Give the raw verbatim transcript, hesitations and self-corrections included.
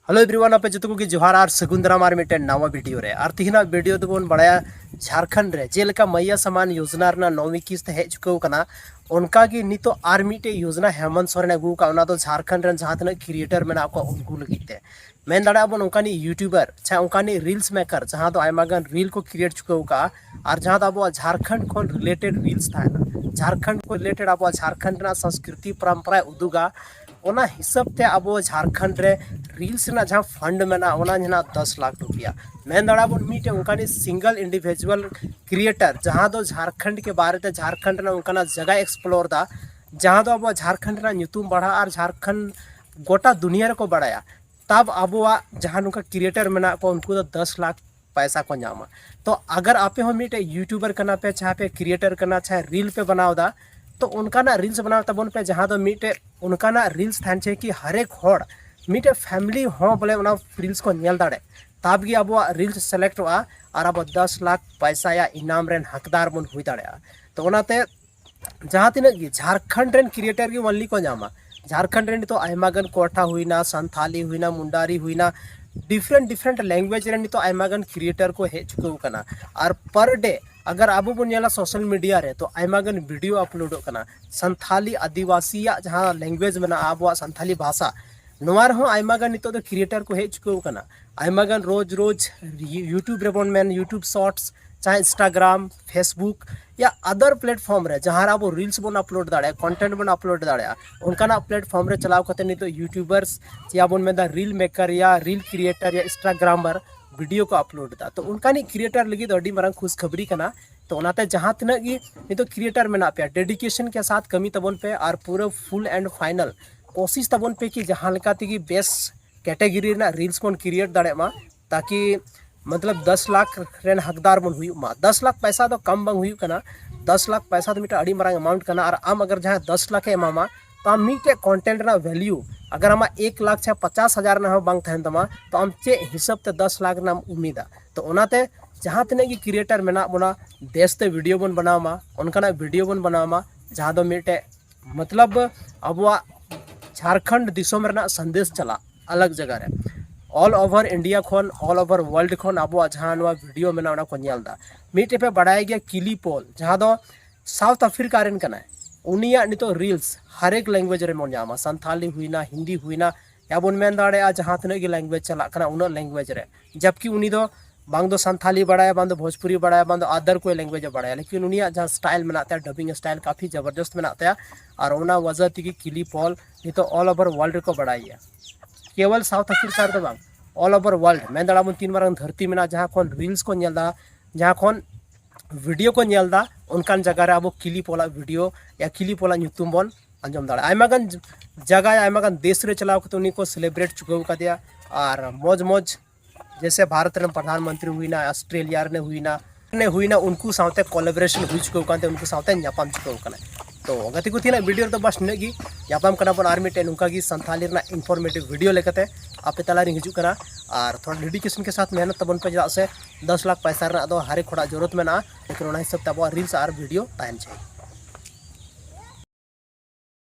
Hello everyone, ᱟᱯᱮ ᱡᱚᱛᱚ ᱠᱚᱜᱮ ᱡᱚᱦᱟᱨ ᱟᱨ ᱥᱟᱹᱜᱩᱱ ᱫᱟᱨᱟᱢ ᱟᱨ ᱢᱤᱫᱴᱮᱱ ᱱᱟᱣᱟ ᱵᱷᱤᱰᱤᱭᱳ ᱨᱮ᱾ ᱟᱨ ᱛᱤᱦᱤᱧᱟᱜ ᱵᱷᱤᱰᱤᱭᱳ ᱫᱚᱵᱚᱱ ᱵᱟᱲᱟᱭᱟ ᱡᱷᱟᱲᱠᱷᱚᱸᱰ ᱨᱮ ᱡᱮᱞᱮᱠᱟ ᱢᱟᱭᱭᱟ ᱥᱟᱢᱟᱱ ᱭᱳᱡᱽᱱᱟ ᱨᱮᱱᱟᱜ ᱱᱚᱣᱢᱤ ᱠᱤᱥᱛ ᱦᱮᱡ ᱪᱩᱠᱟᱹᱣ ᱠᱟᱱᱟ, ᱚᱱᱠᱟ ᱜᱮ ᱱᱤᱛᱚᱜ ᱟᱨ ᱢᱤᱫᱴᱮᱡ ᱭᱳᱡᱽᱱᱟ ᱦᱮᱢᱚᱱᱛ ᱥᱚᱨᱮᱱ ᱟᱹᱜᱩ ᱟᱠᱟᱫ, ᱚᱱᱟ ᱫᱚ ᱡᱷᱟᱲᱠᱷᱚᱸᱰ ᱨᱮᱱ ᱡᱟᱦᱟᱸ ᱛᱤᱱᱟᱹᱜ ᱠᱨᱤᱭᱮᱴᱟᱨ ᱢᱮᱱᱟᱜ ᱠᱚᱣᱟ ᱩᱱᱠᱩ ᱞᱟᱹᱜᱤᱫ ᱛᱮ᱾ ᱢᱮᱱ ᱫᱟᱲᱮᱭᱟᱜᱼᱟ ᱵᱚᱱ ᱚᱱᱠᱟᱱᱤᱡ ᱭᱩᱴᱩᱵᱟᱨ ᱪᱮ ᱚᱱᱠᱟᱱᱤᱡ ᱨᱤᱞᱥ ᱢᱮᱠᱟᱨ ᱡᱟᱦᱟᱸ ᱫᱚ ᱟᱭᱢᱟ ᱜᱟᱱ ᱨᱤᱞ ᱠᱚ ᱠᱨᱤᱭᱮᱴ ᱪᱩᱠᱟᱹᱣ ᱟᱠᱟᱫᱼᱟ, ᱟᱨ ᱡᱟᱦᱟᱸ ᱫᱚ ᱟᱵᱚᱣᱟᱜ ᱡᱷᱟᱲᱠᱷᱚᱸᱰ ᱠᱷᱚᱱ ᱨᱤᱞᱮᱴᱮᱰ ᱨᱤᱞᱥ ᱛᱟᱦᱮᱱᱟ, ᱡᱷᱟᱲᱠᱷᱚᱸᱰ ᱠᱷᱚᱱ ᱨᱤᱞᱮᱴᱮᱰ ᱟᱵᱚᱣᱟᱜ ᱡᱷᱟᱲᱠᱷᱚᱸᱰ ᱨᱮᱱᱟᱜ ᱥᱚᱝᱥᱠᱨᱤᱛᱤ ᱯᱚᱨᱚᱢᱯᱚᱨᱟᱭ ᱩᱫᱩᱜᱟ, ᱚᱱᱟ ᱦᱤᱥᱟᱹᱵ ᱛᱮ ᱟᱵᱚ ᱡᱷᱟᱲᱠᱷᱚᱸᱰ ᱨᱮ ᱨᱤᱞᱥ ᱨᱮᱱᱟᱜ ᱡᱟᱦᱟᱸ ᱯᱷᱟᱱᱰ ᱢᱮᱱᱟᱜᱼᱟ ᱚᱱᱟ ᱦᱮᱱᱟᱜ ᱫᱚᱥ ᱞᱟᱠᱷ ᱨᱩᱯᱤᱭᱟ᱾ ᱢᱮᱱ ᱫᱟᱲᱮᱭᱟᱜᱼᱟ ᱵᱚᱱ ᱢᱤᱫᱴᱮᱱ ᱚᱱᱠᱟᱱᱤᱡ ᱥᱤᱝᱜᱮᱞ ᱤᱱᱰᱤᱵᱷᱤᱡᱩᱣᱟᱞ ᱠᱨᱤᱭᱮᱴᱟᱨ ᱡᱟᱦᱟᱸ ᱫᱚ ᱡᱷᱟᱲᱠᱷᱚᱸᱰ ᱠᱮ ᱵᱟᱨᱮ ᱛᱮ ᱡᱷᱟᱲᱠᱷᱚᱸᱰ ᱨᱮᱱᱟᱜ ᱚᱱᱠᱟᱱᱟᱜ ᱡᱟᱭᱜᱟ ᱮᱠᱥᱯᱞᱳᱨ ᱫᱟ, ᱡᱟᱦᱟᱸ ᱫᱚ ᱟᱵᱚᱣᱟᱜ ᱡᱷᱟᱲᱠᱷᱚᱸᱰ ᱨᱮᱱᱟᱜ ᱧᱩᱛᱩᱢ ᱵᱟᱲᱦᱟᱜᱼᱟ ᱟᱨ ᱡᱷᱟᱲᱠᱷᱚᱸᱰ ᱜᱚᱴᱟ ᱫᱩᱱᱤᱭᱟᱹ ᱨᱮᱠᱚ ᱵᱟᱲᱟᱭᱟ᱾ ᱛᱟᱵ ᱟᱵᱚᱣᱟᱜ ᱡᱟᱦᱟᱸ ᱱᱚᱝᱠᱟ ᱠᱨᱤᱭᱮᱴᱟᱨ ᱢᱮᱱᱟᱜ ᱠᱚᱣᱟ ᱩᱱᱠᱩ ᱫᱚ ᱫᱚᱥ ᱞᱟᱠᱷ ᱯᱟᱭᱥᱟ ᱠᱚ ᱧᱟᱢᱟ᱾ ᱛᱚ ᱟᱜᱟᱨ ᱟᱯᱮ ᱦᱚᱸ ᱢᱤᱫᱴᱮᱡ ᱭᱩᱴᱩᱵᱟᱨ ᱠᱟᱱᱟ ᱯᱮ, ᱪᱟᱦᱮ ᱯᱮ ᱠᱨᱤᱭᱮᱴᱟᱨ ᱠᱟᱱᱟ, ᱪᱟᱦᱮ ᱨᱤᱞ ᱯᱮ ᱵᱮᱱᱟᱣ ᱮᱫᱟ, ᱛᱚ ᱚᱱᱠᱟᱱᱟᱜ ᱨᱤᱞᱥ ᱵᱮᱱᱟᱣ ᱛᱟᱵᱚᱱ ᱯᱮ ᱡᱟᱦᱟᱸ ᱫᱚ ᱢᱤᱫᱴᱮᱡ ᱚᱱᱠᱟᱱᱟᱜ ᱨᱤᱞᱥ ᱛᱟᱦᱮᱱ ᱪᱟᱹᱦᱤ ᱠᱤ ᱦᱟᱨᱮᱠ ᱦᱚᱲ, ᱢᱤᱫᱴᱮᱡ ᱯᱷᱮᱢᱤᱞᱤ ᱦᱚᱸ ᱵᱚᱞᱮ ᱚᱱᱟ ᱨᱤᱞᱥ ᱠᱚ ᱧᱮᱞ ᱫᱟᱲᱮ, ᱛᱟᱵ ᱜᱮ ᱟᱵᱚᱣᱟᱜ ᱨᱤᱞᱥ ᱥᱤᱞᱮᱠᱴᱚᱜᱼᱟ ᱟᱨ ᱟᱵᱚ ᱫᱚᱥ ᱞᱟᱠᱷ ᱯᱟᱭᱥᱟ ᱭᱟ ᱤᱱᱟᱢ ᱨᱮᱱ ᱦᱚᱠᱫᱟᱨ ᱵᱚᱱ ᱦᱩᱭ ᱫᱟᱲᱮᱭᱟᱜᱼᱟ᱾ ᱛᱚ ᱚᱱᱟᱛᱮ ᱡᱟᱦᱟᱸ ᱛᱤᱱᱟᱹᱜ ᱜᱮ ᱡᱷᱟᱲᱠᱷᱚᱸᱰ ᱨᱮᱱ ᱠᱨᱤᱭᱮᱴᱟᱨ ᱜᱮ ᱚᱱᱞᱤ ᱠᱚ ᱧᱟᱢᱟ᱾ ᱡᱷᱟᱲᱠᱷᱚᱸᱰ ᱨᱮ ᱱᱤᱛᱚᱜ ᱟᱭᱢᱟ ᱜᱟᱱ ᱠᱚᱣᱟᱴᱷᱟ ᱦᱩᱭᱱᱟ, ᱥᱟᱱᱛᱷᱟᱞᱤ ᱦᱩᱭᱱᱟ, ᱢᱩᱱᱰᱟᱨᱤ ᱦᱩᱭᱱᱟ, ᱰᱤᱯᱷᱨᱮᱱᱴ ᱰᱤᱯᱷᱨᱮᱱᱴ ᱞᱮᱝᱜᱩᱭᱮᱡᱽ ᱨᱮ ᱱᱤᱛᱚᱜ ᱟᱭᱢᱟ ᱜᱟᱱ ᱠᱨᱤᱭᱮᱴᱟᱨ ᱠᱚ ᱦᱮᱡ ᱪᱩᱠᱟᱹᱣ ᱠᱟᱱᱟ᱾ ᱟᱨ ᱯᱟᱨ ᱰᱮ ᱟᱜᱟᱨ ᱟᱵᱚ ᱵᱚᱱ ᱧᱮᱞᱟ ᱥᱳᱥᱟᱞ ᱢᱤᱰᱤᱭᱟ ᱨᱮ, ᱛᱚ ᱟᱭᱢᱟ ᱜᱟᱱ ᱵᱷᱤᱰᱤᱭᱳ ᱟᱯᱞᱳᱰᱚᱜ ᱠᱟᱱᱟ ᱥᱟᱱᱛᱷᱟᱞᱤ ᱟᱹᱫᱤᱵᱟᱹᱥᱤᱭᱟᱜ ᱡᱟᱦᱟᱸ ᱞᱮᱝᱜᱩᱭᱮᱡᱽ ᱢᱮᱱᱟᱜᱼᱟ ᱟᱵᱚᱣᱟᱜ ᱥᱟᱱᱛᱷᱟᱞᱤ ᱵᱷᱟᱥᱟ, ᱱᱚᱣᱟ ᱨᱮᱦᱚᱸ ᱟᱭᱢᱟ ᱜᱟᱱ ᱱᱤᱛᱚᱜ ᱫᱚ ᱠᱨᱤᱭᱮᱴᱟᱨ ᱠᱚ ᱦᱮᱡ ᱪᱩᱠᱟᱹᱣ ᱠᱟᱱᱟ᱾ ᱟᱭᱢᱟ ᱜᱟᱱ ᱨᱳᱡᱽ ᱨᱳᱡᱽ ᱭᱩᱴᱩᱵᱽ ᱨᱮᱵᱚᱱ ᱢᱮᱱ, ᱭᱩᱴᱩᱵᱽ ᱥᱚᱨᱴᱥ, ᱪᱟᱦᱮ ᱤᱱᱥᱴᱟᱜᱨᱟᱢ, ᱯᱷᱮᱥᱵᱩᱠ ᱭᱟ ᱟᱫᱟᱨ ᱯᱞᱮᱴᱯᱷᱚᱨᱢ ᱨᱮ ᱡᱟᱦᱟᱸ ᱨᱮ ᱟᱵᱚ ᱨᱤᱞᱥ ᱵᱚᱱ ᱟᱯᱞᱳᱰ ᱫᱟᱲᱮᱭᱟᱜᱼᱟ, ᱠᱚᱱᱴᱮᱱᱴ ᱵᱚᱱ ᱟᱯᱞᱳᱰ ᱫᱟᱲᱮᱭᱟᱜᱼᱟ, ᱚᱱᱠᱟᱱᱟᱜ ᱯᱞᱮᱴᱯᱷᱚᱨᱢ ᱨᱮ ᱪᱟᱞᱟᱣ ᱠᱟᱛᱮ ᱱᱤᱛᱚᱜ ᱭᱩᱴᱩᱵᱟᱨᱥ ᱪᱮᱭᱟ ᱵᱚᱱ ᱢᱮᱱᱫᱟ, ᱨᱤᱞ ᱢᱮᱠᱟᱨ ᱭᱟ ᱨᱤᱞ ᱠᱨᱤᱭᱮᱴᱟᱨ ᱭᱟ ᱤᱱᱥᱴᱟᱜᱨᱟᱢᱟᱨ ᱵᱷᱤᱰᱤᱭᱳ ᱠᱚ ᱟᱯᱞᱳᱰ ᱮᱫᱟ᱾ ᱛᱚ ᱚᱱᱠᱟᱱᱤᱡ ᱠᱨᱤᱭᱮᱴᱟᱨ ᱞᱟᱹᱜᱤᱫ ᱫᱚ ᱟᱹᱰᱤ ᱢᱟᱨᱟᱝ ᱠᱷᱩᱥ ᱠᱷᱟᱵᱽᱨᱤ ᱠᱟᱱᱟ᱾ ᱛᱚ ᱚᱱᱟᱛᱮ ᱡᱟᱦᱟᱸ ᱛᱤᱱᱟᱹᱜ ᱜᱮ ᱱᱤᱛᱚᱜ ᱠᱨᱤᱭᱮᱴᱟᱨ ᱢᱮᱱᱟᱜ ᱯᱮᱭᱟ, ᱰᱮᱰᱤᱠᱮᱥᱚᱱ ᱠᱮ ᱥᱟᱛᱷ ᱠᱟᱹᱢᱤ ᱛᱟᱵᱚᱱ ᱯᱮ ᱟᱨ ᱯᱩᱨᱟᱹ ᱯᱷᱩᱞ ᱮᱱᱰ ᱯᱷᱟᱭᱱᱟᱞ ᱠᱳᱥᱤᱥ ᱛᱟᱵᱚᱱ ᱯᱮ ᱠᱤ ᱡᱟᱦᱟᱸ ᱞᱮᱠᱟ ᱛᱮᱜᱮ ᱵᱮᱥ ᱠᱮᱴᱮᱜᱚᱨᱤ ᱨᱮᱱᱟᱜ ᱨᱤᱞᱥ ᱵᱚᱱ ᱠᱨᱤᱭᱮᱴ ᱫᱟᱲᱮᱭᱟᱜ ᱢᱟ, ᱛᱟᱠᱤ ᱢᱚᱛᱞᱚᱵ ᱫᱚᱥ ᱞᱟᱠᱷ ᱨᱮᱱ ᱦᱚᱠᱫᱟᱨ ᱵᱚᱱ ᱦᱩᱭᱩᱜ ᱢᱟ᱾ ᱫᱚᱥ ᱞᱟᱠᱷ ᱯᱚᱭᱥᱟ ᱫᱚ ᱠᱚᱢ ᱵᱟᱝ ᱦᱩᱭᱩᱜ ᱠᱟᱱᱟ᱾ ᱫᱚᱥ ᱞᱟᱠᱷ ᱯᱚᱭᱥᱟ ᱫᱚ ᱢᱤᱫᱴᱟᱝ ᱟᱹᱰᱤ ᱢᱟᱨᱟᱝ ᱮᱢᱟᱣᱩᱱᱴ ᱠᱟᱱᱟ᱾ ᱟᱨ ᱟᱢ ᱟᱜᱟᱨ ᱡᱟᱦᱟᱸᱭ ᱫᱚᱥ ᱞᱟᱠᱷ ᱮ ᱮᱢᱟᱢᱟ, ᱛᱚ ᱟᱢ ᱢᱤᱫᱴᱮᱡ ᱠᱚᱱᱴᱮᱱᱴ ᱨᱮᱱᱟᱜ ᱵᱷᱮᱞᱭᱩ ᱟᱜᱟᱨ ᱟᱢᱟᱜ ᱮᱠ ᱞᱟᱠᱷ ᱥᱮ ᱯᱚᱪᱟᱥ ᱦᱟᱡᱟᱨ ᱨᱮᱱᱟᱜ ᱦᱚᱸ ᱵᱟᱝ ᱛᱟᱦᱮᱱ ᱛᱟᱢᱟ, ᱛᱚ ᱟᱢ ᱪᱮᱫ ᱦᱤᱥᱟᱹᱵ ᱛᱮ ᱫᱚᱥ ᱞᱟᱠᱷ ᱨᱮᱱᱟᱜ ᱮᱢ ᱩᱢᱤᱫᱟ? ᱛᱚ ᱚᱱᱟᱛᱮ ᱡᱟᱦᱟᱸ ᱛᱤᱱᱟᱹᱜ ᱜᱮ ᱠᱨᱤᱭᱮᱴᱟᱨ ᱢᱮᱱᱟᱜ ᱵᱚᱱᱟ, ᱵᱮᱥᱛᱮ ᱵᱷᱤᱰᱤᱭᱳ ᱵᱚᱱ ᱵᱮᱱᱟᱣ ᱢᱟ, ᱚᱱᱠᱟᱱᱟᱜ ᱵᱷᱤᱰᱤᱭᱳ ᱵᱚᱱ ᱵᱮᱱᱟᱣ ᱢᱟ ᱡᱟᱦᱟᱸ ᱫᱚ ᱢᱤᱫᱴᱮᱡ ᱢᱚᱛᱞᱚᱵ ᱟᱵᱚᱣᱟᱜ ᱡᱷᱟᱲᱠᱷᱚᱸᱰ ᱫᱤᱥᱚᱢ ᱨᱮᱱᱟᱜ ᱥᱟᱸᱫᱮᱥ ᱪᱟᱞᱟᱜ ᱟᱞᱟᱜᱽ ᱡᱟᱭᱜᱟ ᱨᱮ᱾ all over India ᱠᱷᱚᱱ, all over world ᱠᱷᱚᱱ ᱟᱵᱚᱣᱟᱜ ᱡᱟᱦᱟᱸ ᱱᱚᱣᱟ ᱵᱷᱤᱰᱤᱭᱳ ᱢᱮᱱᱟᱜᱼᱟ, ᱚᱱᱟ ᱠᱚ ᱧᱮᱞ ᱮᱫᱟ᱾ ᱢᱤᱫᱴᱮᱡ ᱯᱮ ᱵᱟᱲᱟᱭ ᱜᱮᱭᱟ ᱠᱤᱞᱤ ᱯᱚᱞ, ᱡᱟᱦᱟᱸ ᱫᱚ ᱥᱟᱣᱩᱛᱷ ᱟᱯᱷᱨᱤᱠᱟ ᱨᱮᱱ ᱠᱟᱱᱟᱭ᱾ ᱩᱱᱤᱭᱟᱜ ᱱᱤᱛᱚᱜ ᱨᱤᱞᱥ ᱦᱟᱨᱮᱠ ᱞᱮᱝᱜᱩᱭᱮᱡᱽ ᱨᱮ ᱵᱚᱱ ᱧᱟᱢᱟ, ᱥᱟᱱᱛᱷᱟᱞᱤ ᱦᱩᱭᱱᱟ, ᱦᱤᱱᱫᱤ ᱦᱩᱭᱱᱟ, ᱭᱟ ᱵᱚᱱ ᱢᱮᱱ ᱫᱟᱲᱮᱭᱟᱜᱼᱟ ᱡᱟᱦᱟᱸ ᱛᱤᱱᱟᱹᱜ ᱜᱮ ᱞᱮᱝᱜᱩᱭᱮᱡᱽ ᱪᱟᱞᱟᱜ ᱠᱟᱱᱟ ᱩᱱᱟᱹᱜ ᱞᱮᱝᱜᱩᱭᱮᱡᱽ ᱨᱮ᱾ ᱡᱟᱵᱠᱤ ᱩᱱᱤ ᱫᱚ ᱵᱟᱝ ᱫᱚ ᱥᱟᱱᱛᱷᱟᱞᱤ ᱵᱟᱲᱟᱭᱟ, ᱵᱟᱝ ᱫᱚ ᱵᱷᱳᱡᱽᱯᱩᱨᱤ ᱵᱟᱲᱟᱭᱟ, ᱵᱟᱝ ᱫᱚ ᱟᱫᱟᱨ ᱠᱚᱭ ᱞᱮᱝᱜᱩᱭᱮᱡᱽ ᱮ ᱵᱟᱲᱟᱭᱟ, ᱞᱮᱠᱤᱱ ᱩᱱᱤᱭᱟᱜ ᱡᱟᱦᱟᱸ ᱥᱴᱟᱭᱤᱞ ᱢᱮᱱᱟᱜ ᱛᱟᱭᱟ, ᱰᱟᱵᱤᱝ ᱥᱴᱟᱭᱤᱞ ᱠᱟᱯᱷᱤ ᱡᱚᱵᱚᱨᱫᱚᱥᱛ ᱢᱮᱱᱟᱜ ᱛᱟᱭᱟ᱾ ᱟᱨ ᱚᱱᱟ ᱣᱟᱡᱟ ᱛᱮᱜᱮ ᱠᱤᱞᱤ ᱯᱚᱞ ᱱᱤᱛᱚᱜ all over world ᱨᱮᱠᱚ ᱵᱟᱲᱟᱭᱮᱭᱟ᱾ ᱠᱮᱵᱚᱞ ᱥᱟᱣᱩᱛᱷ ᱟᱯᱷᱨᱤᱠᱟ ᱨᱮᱫᱚ ᱵᱟᱝ, all over world ᱢᱮᱱ ᱫᱟᱲᱮᱭᱟᱜᱼᱟ ᱵᱚᱱ ᱛᱤᱱ ᱢᱟᱨᱟᱝ ᱫᱷᱟᱹᱨᱛᱤ ᱢᱮᱱᱟᱜᱼᱟ, ᱡᱟᱦᱟᱸ ᱠᱷᱚᱱ ᱨᱤᱞᱥ ᱠᱚ ᱧᱮᱞ ᱮᱫᱟ, ᱡᱟᱦᱟᱸ ᱠᱷᱚᱱ ᱵᱷᱤᱰᱤᱭᱳ ᱠᱚ ᱧᱮᱞ ᱮᱫᱟ, ᱚᱱᱠᱟᱱ ᱡᱟᱭᱜᱟ ᱨᱮ ᱟᱵᱚ ᱠᱤᱞᱤ ᱯᱚᱞᱟᱜ ᱵᱷᱤᱰᱤᱭᱳ ᱭᱟ ᱠᱤᱞᱤ ᱯᱚᱞᱟᱜ ᱧᱩᱛᱩᱢ ᱵᱚᱱ ᱟᱸᱡᱚᱢ ᱫᱟᱲᱮᱭᱟᱜᱼᱟ᱾ ᱟᱭᱢᱟ ᱜᱟᱱ ᱡᱟᱭᱜᱟ, ᱟᱭᱢᱟ ᱜᱟᱱ ᱫᱮᱥ ᱨᱮ ᱪᱟᱞᱟᱣ ᱠᱟᱛᱮ ᱩᱱᱤ ᱠᱚ ᱥᱮᱞᱮᱵᱨᱮᱴ ᱪᱩᱠᱟᱹᱣ ᱠᱟᱫᱮᱭᱟ᱾ ᱟᱨ ᱢᱚᱡᱽ ᱢᱚᱡᱽ ᱡᱮᱭᱥᱮ ᱵᱷᱟᱨᱚᱛ ᱨᱮᱱ ᱯᱨᱚᱫᱷᱟᱱ ᱢᱚᱱᱛᱨᱤ ᱦᱩᱭᱱᱟ, ᱚᱥᱴᱨᱮᱞᱤᱭᱟ ᱨᱮᱱ ᱦᱩᱭᱱᱟ, ᱨᱮᱱ ᱦᱩᱭᱱᱟ, ᱩᱱᱠᱩ ᱥᱟᱶᱛᱮ ᱠᱚᱞᱟᱵᱚᱨᱮᱥᱚᱱ ᱦᱩᱭ ᱪᱩᱠᱟᱹᱣ ᱠᱟᱱᱛᱮ ᱩᱱᱠᱩ ᱥᱟᱶᱛᱮ ᱧᱟᱯᱟᱢ ᱪᱩᱠᱟᱹᱣ ᱠᱟᱱᱟ᱾ ᱛᱚ ᱜᱟᱛᱮ ᱠᱚ, ᱛᱮᱦᱮᱧᱟᱜ ᱵᱷᱤᱰᱤᱭᱳ ᱨᱮᱫᱚ ᱵᱟᱥ ᱱᱤᱱᱟᱹᱜ ᱜᱮ᱾ ᱧᱟᱯᱟᱢ ᱠᱟᱱᱟ ᱵᱚᱱ ᱟᱨ ᱢᱤᱫᱴᱮᱱ ᱱᱚᱝᱠᱟ ᱜᱮ ᱥᱟᱱᱛᱷᱟᱞᱤ ᱨᱮᱱᱟᱜ ᱤᱱᱯᱷᱚᱨᱢᱮᱴᱤᱵᱷ ᱵᱷᱤᱰᱤᱭᱳ ᱞᱮᱠᱟᱛᱮ᱾ ᱟᱯᱮ ᱛᱟᱞᱟᱨᱤᱧ ᱦᱤᱡᱩᱜ ᱠᱟᱱᱟ᱾ ᱟᱨ ᱛᱷᱚᱲᱟ ᱰᱮᱰᱤᱠᱮᱥᱚᱱ ᱠᱮ ᱥᱟᱛᱷ ᱢᱮᱦᱱᱚᱛ ᱛᱟᱵᱚᱱ ᱯᱮ, ᱪᱮᱫᱟᱜ ᱥᱮ ᱫᱚᱥ ᱞᱟᱠᱷ ᱯᱚᱭᱥᱟ ᱨᱮᱱᱟᱜ ᱫᱚ ᱦᱟᱨᱮᱠ ᱦᱚᱲᱟᱜ ᱡᱚᱨᱩᱨᱚᱛ ᱢᱮᱱᱟᱜᱼᱟ, ᱞᱮᱠᱤᱱ ᱚᱱᱟ ᱦᱤᱥᱟᱹᱵ ᱛᱮ ᱟᱵᱚᱣᱟᱜ ᱨᱤᱞᱥ ᱟᱨ ᱵᱷᱤᱰᱤᱭᱳ ᱛᱟᱦᱮᱱ ᱪᱟᱹᱦᱤᱡ᱾